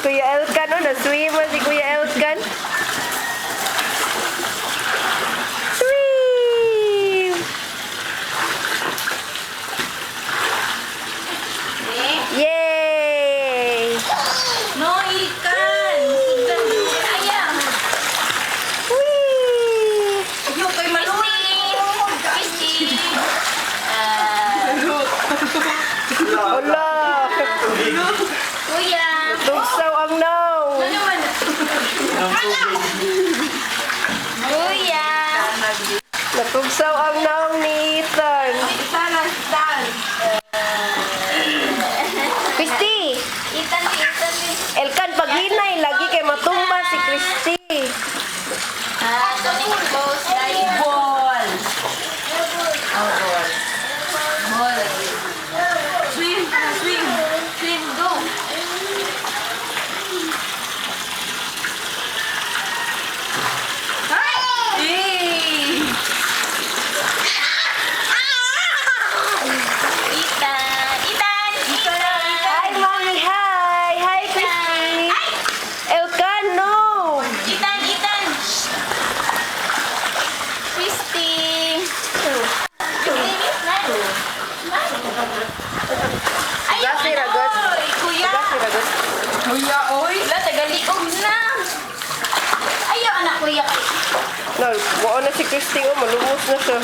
Kuya Elkan, oh, na-swim si Kuya Elkan. Swim! Yay! No, ikan. Sugdan Ayaw. Whee! Ayaw kay Maluwi. Christy. Ah, Wala! Kuya. Tugsaw ang naw! Ano man? Kuya. Natugsaw ang naw ni Ethan. Ethan. Christy! Ethan, Ethan. Elkan, paghinay, lagi kay matumba si Christy. Ah, Tony goes like ball. Oh, ball. Ball. Swim, swim, swim, go. Hey! Ethan, Ethan, Ethan. Hi, Mommy! Hi! Hi, Christy! Elkan, no! Ethan, Ethan. Christy. Ay, Gasi, ragot. oy, kuya. Gasi, ragot. Kuya, oy. Wala, tagaliog na. Ayaw, anak, kuya. No, buo na si Christy. Oh, malumos na siya.